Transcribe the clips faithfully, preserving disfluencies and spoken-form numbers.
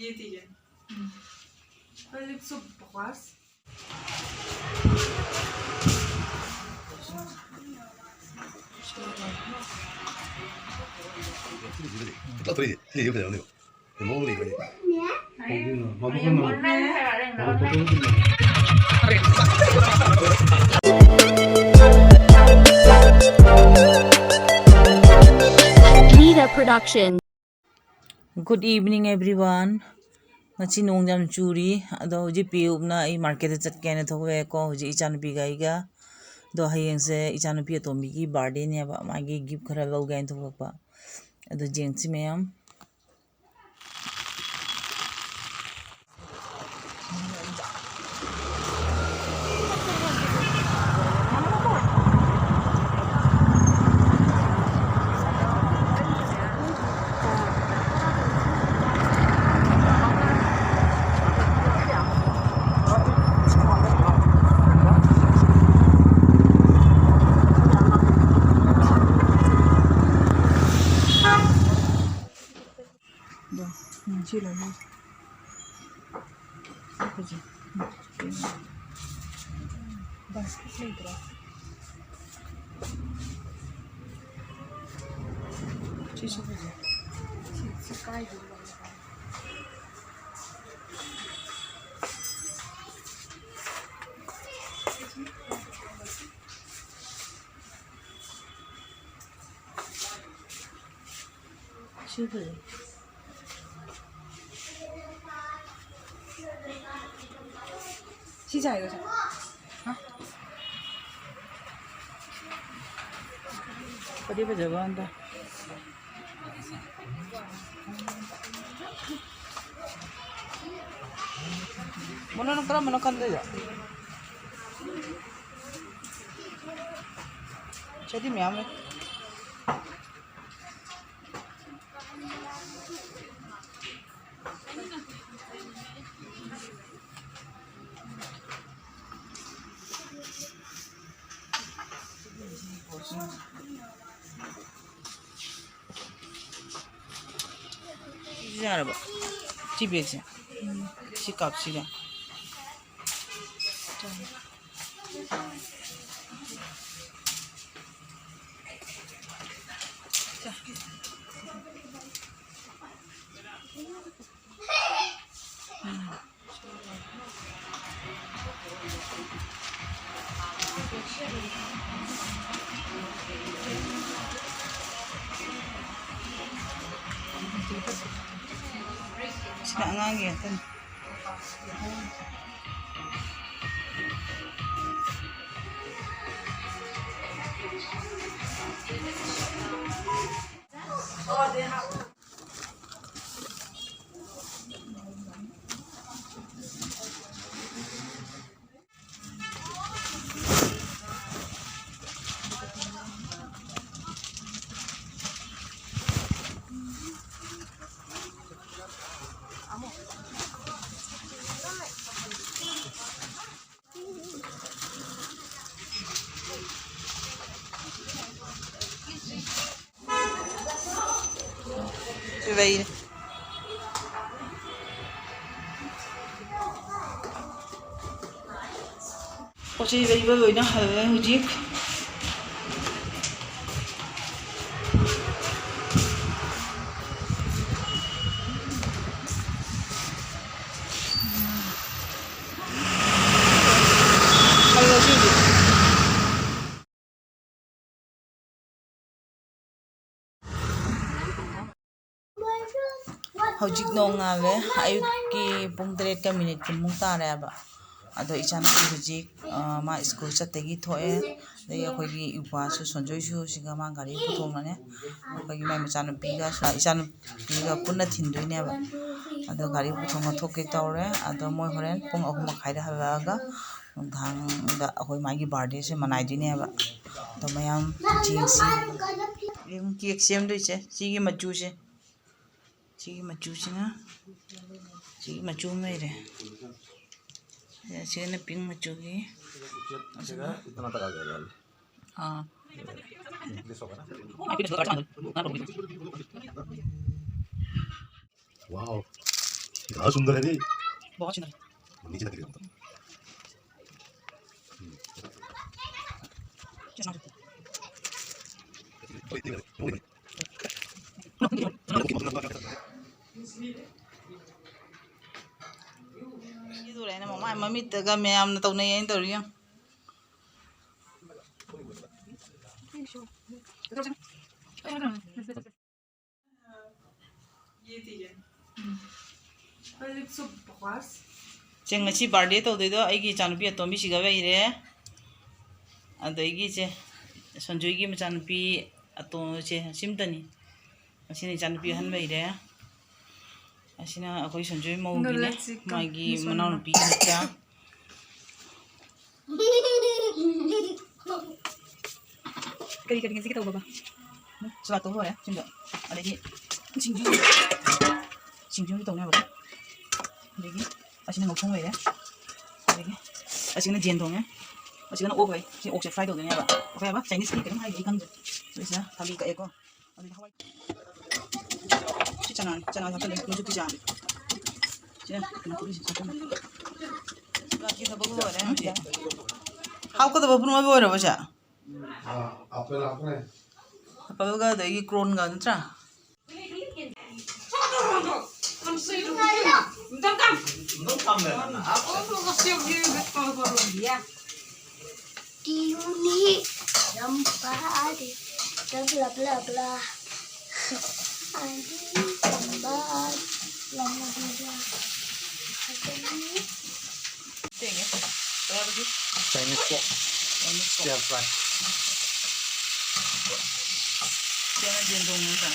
ये थी ये। हम्म। और एक सौ पचास। Nida Production. Good evening, everyone. ꯉꯁꯤ ꯅꯣꯡ ꯌꯥꯝ ꯆꯨꯔꯤ꯫ ꯑꯗꯣ ꯍꯧꯖꯤꯛ ꯄꯤꯌꯨꯞꯅ ꯑꯩ ꯃꯥꯔꯀꯦꯠꯇ ꯆꯠꯀꯦ ꯍꯥꯏꯅ ꯊꯣꯛꯂꯛꯑꯦꯀꯣ, ꯍꯧꯖꯤꯛ ꯏꯆꯥꯅꯨꯄꯤꯒ ꯑꯩꯒ꯫ ꯑꯗꯣ ꯍꯌꯦꯡꯁꯦ ꯏꯆꯥꯅꯨꯄꯤ ꯑꯇꯣꯝꯕꯤꯒꯤ ꯕꯥꯔꯗꯦꯅꯦꯕ, ꯃꯥꯒꯤ ꯒꯤꯐ ꯈꯔ ꯂꯧꯒꯦ ꯍꯥꯏꯅ ꯊꯣꯛꯂꯛꯄ꯫ ꯑꯗꯣ ꯌꯦꯡꯁꯤ ꯃꯌꯥꯝ꯫ ꯑꯗꯣ, ꯎꯝ, ꯁꯤ ꯂꯩꯌꯦ꯫ ꯁꯤ ꯐꯖꯩ꯫ ꯎꯝ, ꯁꯤ꯫ ꯕꯥꯁꯀꯦꯠ ꯂꯩꯇ꯭ꯔꯣ? ꯁꯤꯁꯨ ꯐꯖꯩ꯫ ꯁꯤ, ꯁꯤ ꯀꯥꯏꯗꯅꯣ? ꯁꯤ ꯐꯖꯩ꯫ ꯁꯤ ꯁꯥꯏꯗꯣ ꯁꯥꯏ꯫ ꯍꯥ? ꯐꯗꯤ ꯐꯖꯕ ꯑꯝꯗ꯫ ꯃꯣꯅꯣ, ꯅꯪ ꯀꯔꯝꯕꯅꯣ ꯈꯟꯗꯣꯏꯗꯣ? ꯁꯤꯗꯤ ꯃꯌꯥꯝ ꯂꯩ꯫ ꯁꯤꯁꯨ ꯌꯥꯔꯕꯣ? ꯁꯤ ꯕꯦꯒꯁꯦ, ꯁꯤ ꯀꯞꯁꯤꯒ꯫ ꯁꯤꯅ ꯑꯉꯥꯡꯒꯤ ꯉꯥꯛꯇꯅꯤ꯫ ꯂꯩꯔꯦ꯫ ꯄꯣꯠ ꯆꯩ ꯂꯩꯕ ꯂꯣꯏꯅ ꯍꯜꯂꯦ ꯍꯧꯖꯤꯛ꯫ ꯍꯜꯂꯁꯤ ꯍꯧꯖꯤꯛ꯫ ꯍꯧꯖꯤꯛ ꯅꯣꯡꯉꯥꯜꯂꯦ꯫ ꯑꯌꯨꯛꯀꯤ ꯄꯨꯡ ꯇꯔꯦꯠꯀ ꯃꯤꯅꯤꯠ ꯀꯨꯟꯃꯨꯛ ꯇꯥꯔꯦꯕ꯫ ꯑꯗꯣ ꯏꯆꯥꯅꯨꯄꯤ ꯍꯧꯖꯤꯛ, ꯑ, ꯃꯥ ꯁ꯭ꯀꯨꯜ ꯆꯠꯇꯒꯤ ꯊꯣꯛꯑꯦ꯫ ꯑꯗꯒꯤ ꯑꯩꯈꯣꯏꯒꯤ ꯏꯎꯄꯥꯁꯨ, ꯁꯣꯟꯖꯣꯏꯁꯨ ꯁꯤꯒ ꯃꯥ ꯒꯥꯔꯤ ꯄꯨꯊꯣꯛꯅꯅꯦ꯫ ꯑꯩꯈꯣꯏꯒꯤ ꯃꯥꯏ ꯃꯆꯥꯅꯨꯄꯤꯒ, ꯏꯆꯥꯅꯨꯄꯤꯒ ꯄꯨꯟꯅ ꯊꯤꯟꯗꯣꯏꯅꯦꯕ꯫ ꯑꯗꯣ ꯒꯥꯔꯤ ꯄꯨꯊꯣꯛꯅ ꯊꯣꯛꯀꯦ ꯇꯧꯔꯦ꯫ ꯑꯗꯣ ꯃꯣꯏ ꯍꯣꯔꯦꯟ ꯄꯨꯡ ꯑꯍꯨꯝ ꯃꯈꯥꯏꯗ ꯍꯜꯂꯛꯑꯒ ꯅꯨꯡꯗꯥꯡꯗ ꯑꯩꯈꯣꯏ ꯃꯥꯒꯤ ꯕꯥꯔꯗꯦꯁꯦ ꯃꯅꯥꯏꯗꯣꯏꯅꯦꯕ꯫ ꯑꯗꯣ ꯃꯌꯥꯝ ꯌꯦꯡꯁꯤ꯫ ꯌꯦꯡꯉꯨ, ꯀꯦꯛ ꯁꯦꯝꯗꯣꯏꯁꯦ꯫ ꯁꯤꯒꯤ ꯃꯆꯨꯁꯦ, ꯁꯤꯒꯤ ꯃꯆꯨꯁꯤꯅ, ꯁꯤꯒꯤ ꯃꯆꯨ ꯑꯃ ꯂꯩꯔꯦ꯫ ꯁꯤꯅ ꯄꯤꯡ ꯃꯆꯨꯒꯤ꯫ ꯑꯥ꯫ Wow. बहुत सुंदर है रे। बहुत सुंदर है। नीचे लग रही है। ꯁꯤꯗꯣꯔꯦꯅ ꯃꯃꯥꯏ ꯃꯃꯤꯠꯇꯒ ꯃꯌꯥꯝꯅ ꯇꯧꯅꯩ ꯑꯩꯅ ꯇꯧꯔꯤ ꯌꯦꯡꯉꯨ꯫ ꯁꯦ, ꯉꯁꯤ ꯕꯥꯔꯗꯦ ꯇꯧꯗꯣꯏꯗꯣ ꯑꯩꯒꯤ ꯏꯆꯥꯅꯨꯄꯤ ꯑꯇꯣꯝꯕꯤꯁꯤꯒ ꯂꯩꯔꯦ꯫ ꯑꯗꯒꯤ ꯁꯦ, ꯁꯟꯖꯣꯏꯒꯤ ꯃꯆꯥꯅꯨꯄꯤ ꯑꯇꯣꯝ-, ꯁꯦ, ꯁꯤꯝꯇꯅꯤ꯫ ꯑꯁꯤꯅ ꯏꯆꯥꯅꯨꯄꯤ ꯑꯍꯟ ꯂꯩꯔꯦ꯫ ꯑꯁꯤꯅ ꯑꯩꯈꯣꯏ ꯁꯟꯖꯣꯏ ꯃꯧꯒꯤꯅꯦ, ꯃꯥꯒꯤ ꯃꯅꯥꯎꯅꯨꯄꯤꯒꯤ ꯃꯆꯥ꯫ ꯀꯔꯤ ꯀꯔꯤ ꯉꯁꯤꯒꯤ ꯇꯧꯕꯕ? ꯁꯂꯥꯗ ꯇꯧꯕ ꯂꯣꯏꯔꯦ, ꯁꯤꯡꯖꯨ꯫ ꯑꯗꯒꯤ ꯁꯤꯡꯖꯨ, ꯁꯤꯡꯖꯨ ꯑꯃꯁꯨ ꯇꯧꯅꯦꯕꯀꯣ꯫ ꯑꯗꯒꯤ ꯑꯁꯤꯅ ꯉꯧꯊꯣꯡ ꯂꯩꯔꯦ꯫ ꯑꯗꯒꯤ ꯑꯁꯤꯅ ꯌꯦꯟ ꯊꯣꯡꯉꯦ꯫ ꯑꯁꯤꯒꯅ ꯑꯣꯛ ꯂꯩ꯫ ꯁꯤ ꯑꯣꯛꯁꯦ ꯐ꯭ꯔꯥꯏ ꯇꯧꯗꯣꯏꯅꯦꯕ꯫ ꯑꯩꯈꯣꯏ ꯍꯥꯏꯕ ꯆꯥꯏꯅꯤꯁꯀꯤ ꯀꯩꯅꯣꯝ ꯍꯥꯏꯒꯦ ꯑꯩ ꯈꯪꯗ꯭ꯔꯦ꯫ ꯁꯤꯁꯤꯅ ꯊꯕꯤ ꯀꯛꯑꯦꯀꯣ꯫ ꯑꯗꯒꯤ ꯍꯋꯥꯏ꯫ ꯁꯤ ꯆꯅꯥ, ꯆꯅꯥ ꯍꯥꯞꯆꯜꯂꯦ꯫ ꯃꯆꯨ ꯄꯤꯖꯥ꯫ ꯁꯤꯅ ꯀꯩꯅꯣ ꯀꯣꯕꯤꯁꯦ ꯍꯥꯞꯆꯜꯂꯦ꯫ ꯆꯥꯛꯀꯤ ꯊꯕꯛ ꯂꯣꯏꯔꯦ ꯍꯧꯖꯤꯛ꯫ ꯍꯥꯞꯀꯗꯕ ꯄꯨꯝꯅꯃꯛ ꯂꯣꯏꯔꯕꯣ ꯁꯦ? ꯑꯥ, ꯑꯦꯄꯜ ꯍꯥꯞꯈ꯭ꯔꯦ꯫ ꯑꯦꯄꯜꯒ ꯑꯗꯒꯤ ꯀ꯭ꯔꯣꯟꯒ ꯅꯠꯇ꯭ꯔꯥ? ꯇꯤꯌꯨꯅꯤ ꯌꯥꯝ ꯄꯥꯔꯦ, ꯕ꯭ꯂꯥ ꯕ꯭ꯂꯥ ꯕ꯭ꯂꯥ ꯕ꯭ꯂꯥ꯫ ꯑꯗꯨ ꯇꯝꯕ ꯂꯝ ꯑꯗꯨꯗ ꯐꯖꯅ ꯁꯦꯡꯉꯦ꯫ ꯀꯩ ꯍꯥꯏꯕꯒꯤ? ꯆꯥꯏꯅꯤꯁ ꯄꯣꯛ꯫ ꯆꯥꯏꯅꯤꯁ ꯄꯣꯛ꯫ Stir fry. ꯁꯤꯅ ꯌꯦꯟ ꯊꯣꯡꯕ ꯅꯠꯇ꯭ꯔꯥ?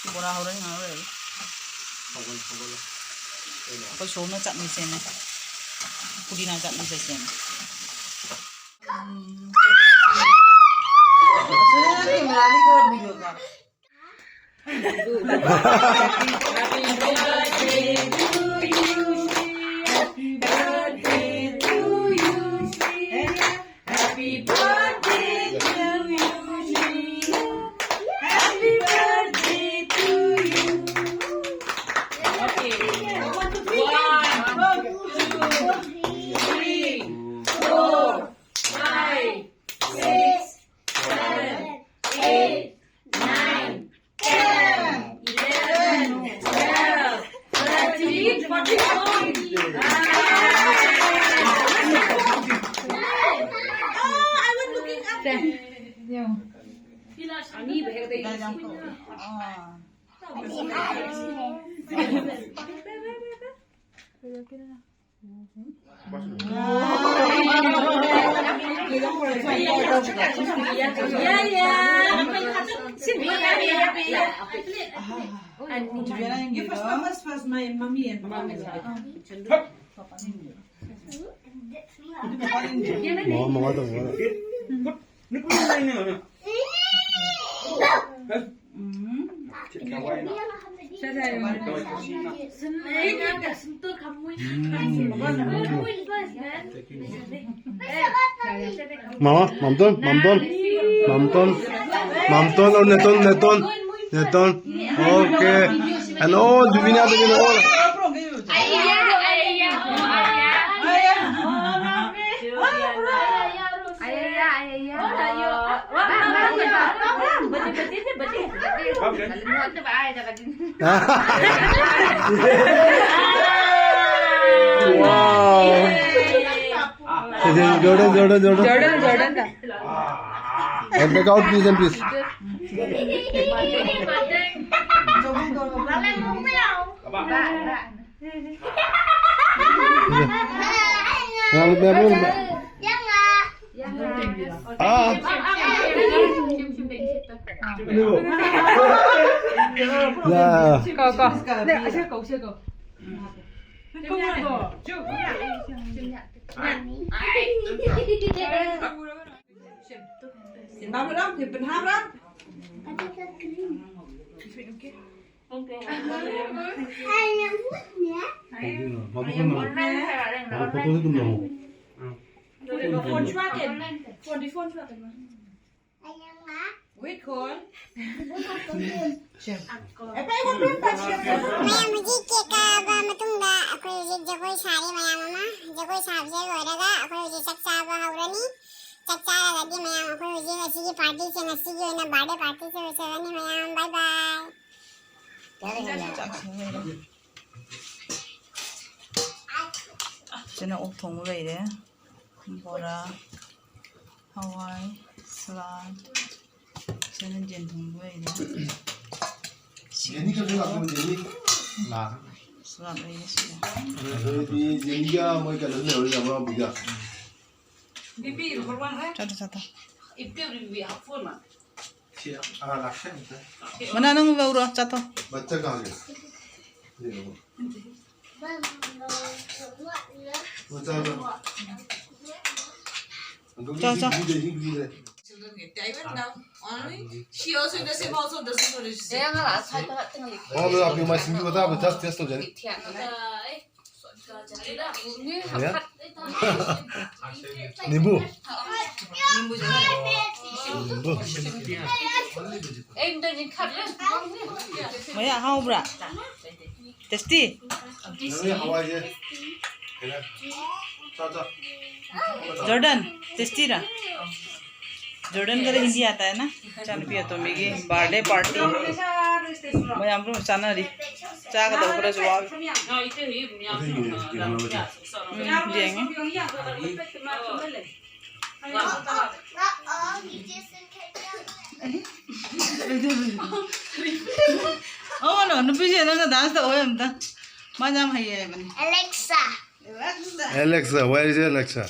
ꯁꯤ ꯕꯣꯔꯥ ꯍꯧꯔꯅꯤ ꯉꯥꯏꯍꯥꯛ ꯂꯩꯔꯒ꯫ ꯍꯧꯒꯠꯂꯣ, ꯍꯧꯒꯠꯂꯣ꯫ ꯑꯩꯈꯣꯏ ꯁꯣꯝꯅ ꯆꯠꯅꯤ ꯁꯦꯝꯃꯦ꯫ ꯄꯨꯗꯤꯅꯥ ꯆꯠꯅꯤ ꯁꯦ ꯁꯦꯝꯃꯦ꯫ ꯎꯝ꯫ ꯑꯁ, ꯀꯦꯃꯦꯔꯥꯗꯤ ꯈꯔ ꯚꯤꯗꯤꯑꯣ ꯀꯥꯞꯄꯣ꯫ ꯑꯅꯤꯕꯨ ꯍꯦꯛꯇ ꯌꯦꯡꯁꯤ꯫ ꯑꯥ꯫ ꯌꯥꯏ, ꯌꯥꯏ꯫ ꯁꯤ ꯌꯥꯏ, ꯌꯥꯏ, ꯌꯥꯏ, ꯌꯥꯏ꯫ You first, first, first, my mommy and papa. ꯃꯃꯥ, ꯃꯃꯥ ꯇꯧ, ꯃꯃꯥ ꯇꯧ꯫ Mama, Mamton, Mamton, Mamton, Mamton, oh, Neton, Neton, Neton. Okay. And all, Dubina, Dubina, all. Wow. Jordan, Jordan, Jordan. Jordan, Jordan. And back out, please, and please. ꯃꯌꯥꯝ ꯍꯧꯖꯤꯛ cake ꯀꯛꯑꯕ ꯃꯇꯨꯡꯗ ꯑꯩꯈꯣꯏ ꯍꯧꯖꯤꯛ ꯖꯒꯣꯏ ꯁꯥꯔꯤ ꯃꯌꯥꯝ ꯑꯃ꯫ ꯖꯒꯣꯏ ꯁꯥꯕꯁꯦ ꯂꯣꯏꯔꯒ ꯑꯩꯈꯣꯏ ꯍꯧꯖꯤꯛ ꯆꯥꯛ ꯆꯥꯕ ꯍꯧꯔꯅꯤ꯫ ꯆꯥꯛ ꯆꯥꯔꯒꯗꯤ ꯃꯌꯥꯝ ꯑꯩꯈꯣꯏ ꯍꯧꯖꯤꯛ ꯉꯁꯤꯒꯤ ꯄꯥꯔꯇꯤꯁꯦ, ꯉꯁꯤꯒꯤ ꯑꯣꯏꯅ ꯕꯥꯔꯗꯦ ꯄꯥꯔꯇꯤꯁꯦ ꯂꯣꯏꯁꯤꯜꯂꯅꯤ ꯃꯌꯥꯝ꯫ ꯕꯥꯏ ꯕꯥꯏ꯫ ꯁꯤꯅ ꯑꯣꯛ ꯊꯣꯡꯕ ꯂꯩꯔꯦ꯫ ꯕꯣꯔꯥ, ꯍꯋꯥꯏ, ꯁꯂꯥꯗ, ꯀꯩꯅꯣ ꯌꯦꯟ ꯊꯣꯡꯕ ꯑꯣꯏꯔꯦ꯫ ꯌꯦꯟꯗꯤ ꯀꯩꯁꯨ ꯂꯥꯛꯇꯕ ꯌꯦꯟꯗꯤ? ꯂꯥꯛ꯫ ꯁꯂꯥꯗ ꯑꯣꯏꯅ ꯁꯤꯗ꯫ ꯑꯗꯨꯗꯤ ꯌꯦꯟꯗꯤꯒ ꯃꯣꯏ ꯀꯩꯅꯣ ꯂꯩꯍꯧꯔꯤ ꯑꯃ ꯕꯤꯒ꯫ ꯆꯠꯊꯣ, ꯆꯠꯊꯣ꯫ ꯃꯅꯥ ꯅꯪ ꯂꯧꯔꯣ, ꯆꯠꯊꯣ꯫ ꯕꯆꯥ ꯀꯍꯥꯡ ꯒꯌꯥ? ꯆꯥꯎ, ꯆꯥꯎ꯫ ꯆꯥꯎ, ꯆꯥꯎ꯫ Children get, I went down. Only she also the same also doesn't know this. ꯍꯣꯏ, ꯑꯗꯣ ꯑꯄꯤꯛꯄ ꯁꯤꯡꯖꯨ ꯑꯇꯥꯕ just taste ꯇꯧꯖꯔꯤ꯫ ꯌꯥ? ꯅꯤꯝꯕꯨ꯫ ꯅꯤꯝꯕꯨ꯫ ꯃꯌꯥ ꯍꯥꯎꯕ꯭ꯔꯥ? Tasty? ꯅꯪꯒꯤ ꯍꯋꯥꯏꯁꯦ ꯀꯩꯅꯣ? ꯆꯥ, ꯆꯥ꯫ Jordan, tasty ꯔꯥ? Jordan का तो हिंदी आता है ना? ꯏꯆꯥꯅꯨꯄꯤ ꯑꯇꯣꯝꯕꯤꯒꯤ birthday party꯫ ꯃꯌꯥꯝ ꯄꯨꯝꯅꯃꯛ ꯆꯥꯅꯔꯤ꯫ ꯆꯥꯒꯗꯧꯕ ꯈꯔꯁꯨ ꯋꯥꯠꯂꯤ꯫ ꯑꯗꯨꯒꯤꯅꯦ ꯌꯦꯡꯉꯣ ꯍꯧꯖꯤꯛ꯫ ꯎꯝ, ꯌꯦꯡꯉꯦ꯫ ꯑꯣ, ꯅꯣ, ꯅꯨꯄꯤꯁꯦ ꯅꯪꯅ dance ꯇꯧꯋꯦ ꯑꯝꯇ꯫ ꯃꯥꯁꯦ ꯌꯥꯝ ꯍꯩꯌꯦ ꯍꯥꯏꯕꯅꯤ꯫ Alexa꯫ Alexa, where is Alexa?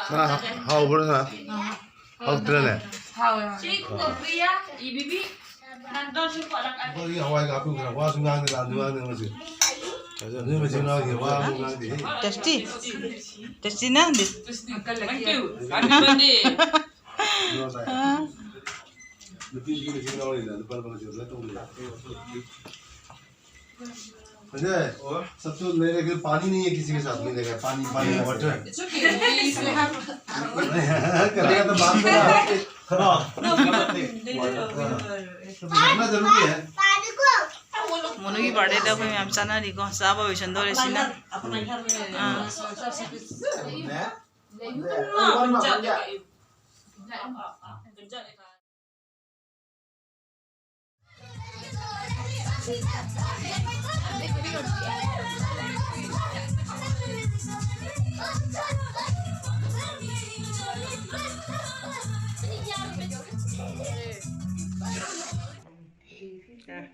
ꯆꯥ ꯍꯥꯎꯕ꯭ꯔꯥ ꯁꯥ? ꯍꯥꯎꯇ꯭ꯔꯅꯦ? ꯍꯥꯎꯋꯦ, ꯍꯥꯎꯋꯦ꯫ ꯑꯩꯈꯣꯏꯒꯤ ꯍꯋꯥꯏꯒ ꯍꯥꯞꯄꯤꯕ꯭ꯔꯥ? ꯋꯥꯁꯨ ꯉꯥꯡꯗꯦ, ꯂꯥꯟꯁꯨ ꯉꯥꯡꯗꯦ ꯃꯁꯤ꯫ ꯑꯗꯨ ꯃꯆꯤꯟ ꯃꯅꯥꯎꯒꯤ ꯋꯥ ꯑꯃꯨꯛ ꯉꯥꯡꯗꯦ꯫ Tasty? Tasty ꯅꯪꯗꯤ? Thank you. Happy birthday. ꯑꯥ꯫ ꯅꯨꯄꯤꯒꯤ ꯃꯆꯤꯟ ꯃꯅꯥꯎꯅꯤꯅ ꯂꯨꯄꯥ ꯂꯨꯄꯥ ꯃꯆꯤꯟ ꯂꯣꯏ ꯇꯧꯕꯤꯔꯦ꯫ अजय, सब तो ले लेके पानी नहीं है किसी के साथ में, देखा, पानी, पानी, water। It's okay. We have करेगा तो बात करा। हाँ। तो इतना जरूरी है। ꯃꯣꯅꯨꯒꯤ birthday ꯗ ꯑꯩꯈꯣꯏ ꯃꯌꯥꯝ ꯆꯥꯅꯔꯤꯀꯣ, ꯆꯥꯕ ꯂꯣꯏꯁꯟꯗꯧꯔꯦ ꯁꯤꯅ꯫ ꯑꯥ꯫ ꯇ-